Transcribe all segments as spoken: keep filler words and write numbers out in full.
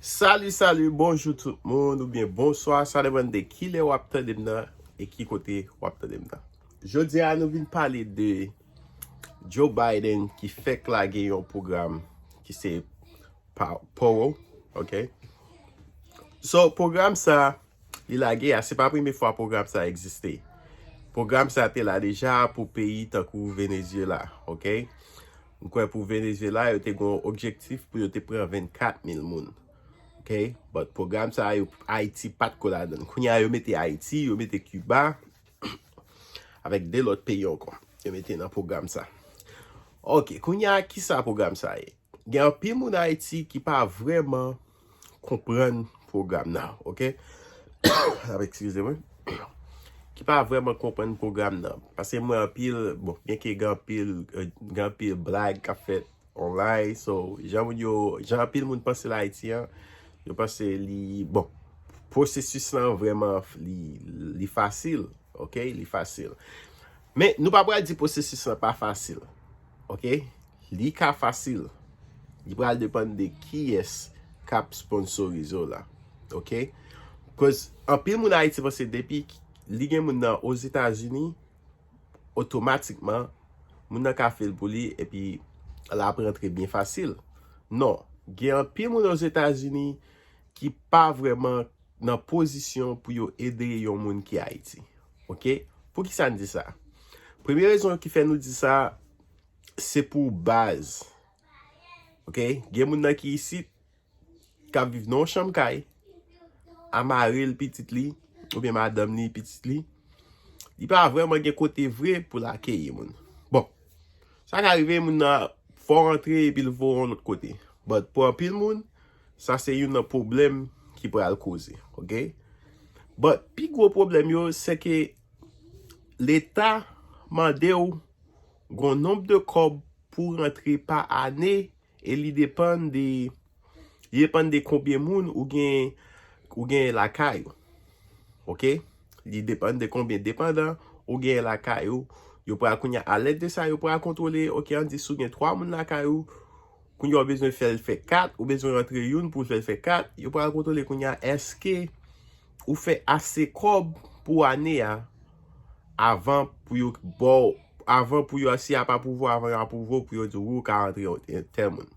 Salut, salut, bonjou tout moun, oubyen bonswa, sa depann de ki lè w ap tande m nan e ki kote w ap tande m nan. Jodi a, nou vin pale de Joe Biden ki fèk lage yon pwogram ki se Pa-, Poro, ok? So, pwogram sa, li lage a, se pa premye fwa pwogram sa egziste. Pwogram sa te la deja pou peyi tankou Venezuela, ok? M kwè pou Venezuela, yo te gen yon objektif pou yo te pran vennkat mil moun. Ok? But pwogram sa yo, Ayiti pa t ko ladan l. Kounye a, yo mete Ayiti, yo mete Kiba, avèk de lòt peyi ankò. Yo mete nan pwogram sa. Ok, kounye a, ki sa pwogram sa ye? Gen anpil moun Ayiti ki pa vrèman konprann pwogram nan, ok? Ap eskize mwen. Ki pa vrèman konprann pwogram nan. Paske mwen anpil, bon, byenke gen anpil, eh, gen anpil blag k ap fèt online, so, jan moun yo, jan anpil moun panse l Ayiti an, yo panse li, bon, pwosesis lan vrèman, li, li fasil, ok? Li fasil. Men, nou pa pral di pwosesis lan pa fasil, ok? Li ka fasil. Li pral depann de kiyès k ap sponsorize w la, ok? Cause anpil moun Ayiti panse depi li gen moun nan Ozetazini, otomatikman, moun nan ka fè l pou li, epi l ap rantre byen fasil. Non, gen anpil moun Ozetazini ki pa vrèman nan pozisyon pou yo ede yon moun ki Ayiti. Ok? Poukisa n di sa? Premye rezon ki fè nou di sa, se pou baz. Ok? Gen moun nan ki isit, k ap viv nan yon chanm kay, a mari l, pitit li, oubyen madanm li, pitit li, li pa vrèman gen kote vre pou l akeyi moun. Bon, sa ka rive moun nan fè w rantre epi l voye w yon lòt kote. But pou anpil moun, sa se youn nan pwoblèm ki pral koze, ok? But pi gwo pwoblèm yo, se ke Leta mande w gon nonb de kòb pou rantre pa ane e li depann de, li depann de konbyen moun ou gen, ou gen lakay ou. Ok? Li depann de konbyen depandan ou gen lakay ou. Yo pral kounye a, alèd de sa, yo pral kontwole, ok, ann di si w gen twa moun lakay ou, kounye a w bezwen fè l fè kat, ou bezwen rantre youn pou l fè l fè kat, yo pral kontwole kounye a, èske ou fè ase kòb pou ane a avan pou yo ba w, avan pou yo, si y ap apwouve w, avan yo apwouve w pou yo di w ou ka rantre yon tèl moun.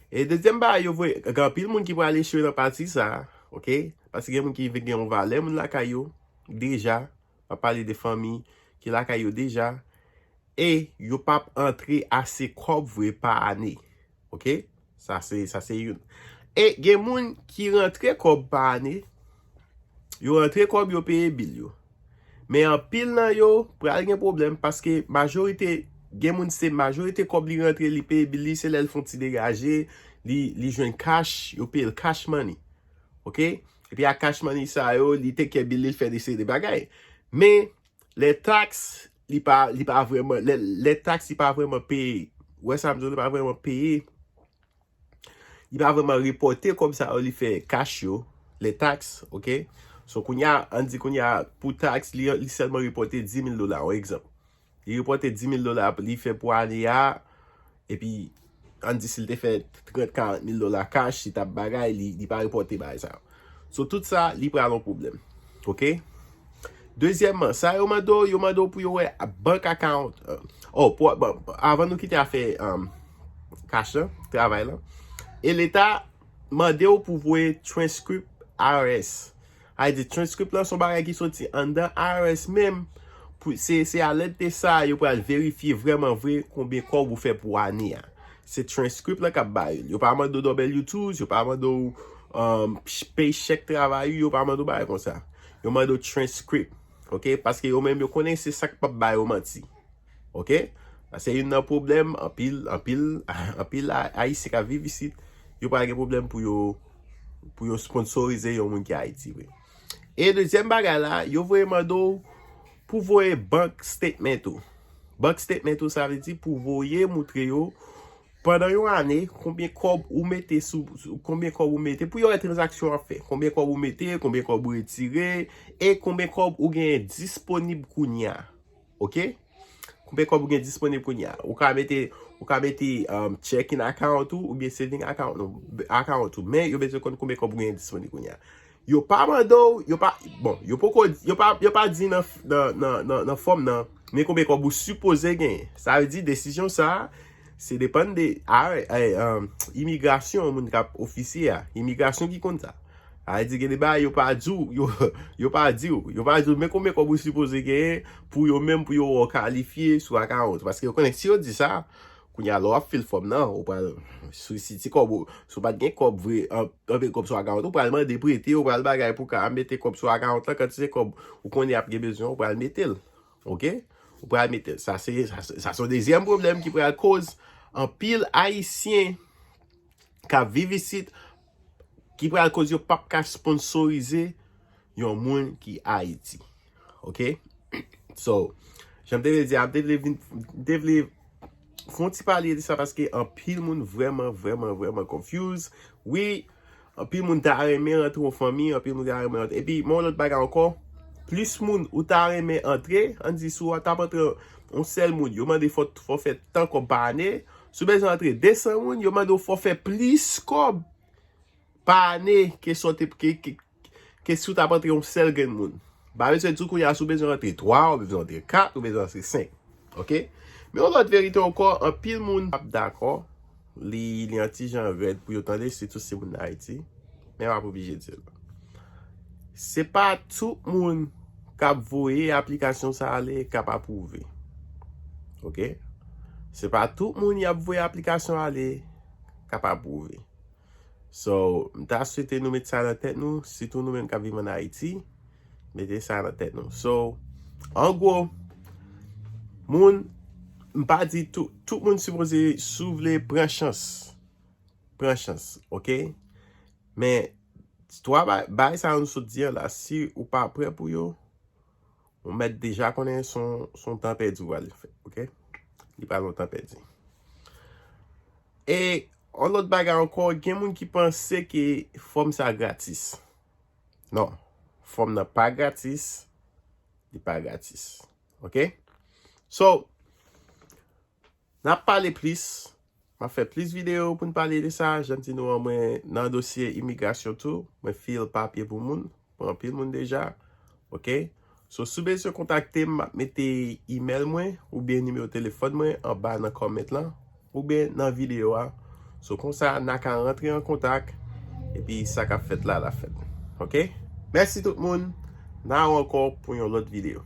E dezyèm bagay, yo voye, gen anpil moun ki pral echwe nan pati sa, ok? Paske gen moun ki gen yon valè moun lakay yo deja, m ap pale de fanmi ki lakay yo deja, e yo p ap antre ase kòb vre pa ane. Ok? Sa se, sa se youn. E gen moun ki rantre kòb pa ane, yo rantre kòb, yo peye bil yo. Men anpil nan yo pral gen pwoblèm paske majorite, gen moun se majorite kòb li rantre, li peye bil li, se lè l fè yon ti degaje, li, li jwenn cash, yo peye l cash money. Ok? Epi ak cash money sa yo, li take care bil li, l fè de seri de bagay. Men, lè taks, li pa, li pa vrèman, lè, lè taks, li pa vrèman peye. Ou wè sa m di w, li pa vrèman peye. Li pa vrèman repòte kòb sa yo, li fè cash yo, lè taks, ok? So, kounye a, ann di kounye a, pou taks, li, li sèlman repòte dis mil dola, yon egzanp. Li repòte dis mil dola, li fè pou ane a, epi, ann di si l te fè trant, karant mil dola cash, li t ap bagay, li, li pa repòte bagay sa yo. So, tout sa, li pral yon pwoblèm. Ok? Dezyèmman, sa yo mande w, yo mande w pou yo wè bank account. Oh, pou, bon, avan nou kite afè, um, cash lan, travay lan. E Leta mande w pou voye transcript I R S. Sa vle di, transcript lan se yon bagay ki soti anndan I R S menm. Pou, se, se alèd de sa, yo pral verifye vrèman vre konbyen kòb ou fè pou ane a. Se transcript lan k ap ba yo l. Yo pa mande w W twos, yo pa mande w, um, paycheck travay ou, yo pa mande w bagay konsa. Yo mande w transcript. Ok? Paske yo menm yo konnen se sa k p ap ba yo manti. Ok? Sa se youn nan pwoblèm, anpil, anpil, anpil a-, Ayisyen k ap viv isit, yo pral gen pwoblèm pou yo, pou yo sponsorize yon moun ki Ayiti vre. E dezyèm bagay la, yo voye mande w pou voye bank statement ou. Bank statement ou, sa vle di pou voye moutre yo pandan yon ane, konbyen kòb ou mete sou, sou, konbyen kòb ou mete, pou yo wè tranzaksyon w ap fè, konbyen kòb ou mete, konbyen kòb ou retire, e konbyen kòb ou genyen disponib kounye a. Ok? Konbyen kòb ou gen disponib kounye a? Ou ka mete, ou ka mete um, checking account ou oubyen saving account ou, account ou. Men yo bezwen konn konbyen kòb ou gen disponib kounye a. Yo pa mande w, yo pa, bon, yo poko, yo pa, yo pa di nan, nan, nan, nan, nan fòm nan, men konbyen kòb ou sipoze genyen. Sa vle di desizyon sa a, se depann de, a, a, um, imigrasyon, moun k ap ofisye a. Imigrasyon ki konn sa. Sa vle di gen de bagay yo pa di w, yo, yo pa di w, yo pa di w, men konbyen kòb ou sipoze genyen pou yo menm, pou yo wè w kalifye sou account. Paske yo konnen si yo di sa, kounye a lè w ap fill fòm nan, ou pral, si, si ti kòb ou, si w pa t gen kòb vre, an, anpil kòb sou account, ou pral mande prete, ou pral bagay pou ka mete kòb sou account lan, kantite kòb ou konnen ap gen bezwen, ou pral mete l. Oke? Ou pral mete l. Sa se, sa se, sa se yon dezyèm pwoblèm ki pral koz anpil Ayisyen k ap viv isit, ki pral koz yo p ap ka sponsorize yon moun ki Ayiti. Oke? So, jan m te vle di a, m te vle vin, m te vle fè yon ti pale de sa paske anpil moun vrèman, vrèman, vrèman confuse. Wi, anpil moun ta renmen rantre yon fanmi, anpil moun ta renmen rantre. Epi, men yon lòt bagay ankò, plis moun ou ta renmen antre, ann di si w t ap antre yon sèl moun, yo mande fò, fò fè tan kòb pa ane. Si w bezwen antre de san moun, yo mande w fò fè plis kòb pa ane ke sa w te, ke, ke, ke si w t ap antre yon sèl grenn moun. M pa bezwen di w kounye a si w bezwen antre twa, ou bezwen antre kat, ou bezwen antre senk. Oke? Men yon lòt verite ankò, anpil moun p ap dakò. Li, li yon ti jan rèd pou yo tande, sitou si moun Ayiti. Men m ap oblije di l. Se pa tout moun k ap voye aplikasyon sa ale k ap apwouve. Oke? Se pa tout moun y ap voye aplikasyon ale k ap apwouve. So, m ta swete nou met sa nan tèt nou, sitou nou menm k ap viv ann Ayiti, mete sa nan tèt nou. So, an gwo, moun, m pa di tout, tout moun sipoze, si w vle, pran chans. Pran chans, oke? Men, twa ba-, bagay sa yo nou sot di an la, si ou pa prè pou yo, ou mèt deja konnen se yon, se yon tan pèdi w pral fè, oke? Li pral yon tan pèdi. E yon lòt bagay ankò, gen moun ki panse ke fòm sa gratis. Non, fòm nan pa gratis, li pa gratis. Oke? So, n ap pale plis, m ap fè plis videyo pou n pale de sa. Jan m di nou an, mwen nan dosye imigrasyon tou, mwen fil papye pou moun, pou anpil moun deja. Oke? So, si w bezwen kontakte m, m ap mete email mwen oubyen nimewo telefòn mwen anba nan comment lan oubyen nan videyo a. So, konsa, n a ka rantre an kontak epi sa k ap fèt la, l ap fèt. Oke? Mèsi tout moun. N a wè ankò pou yon lòt videyo.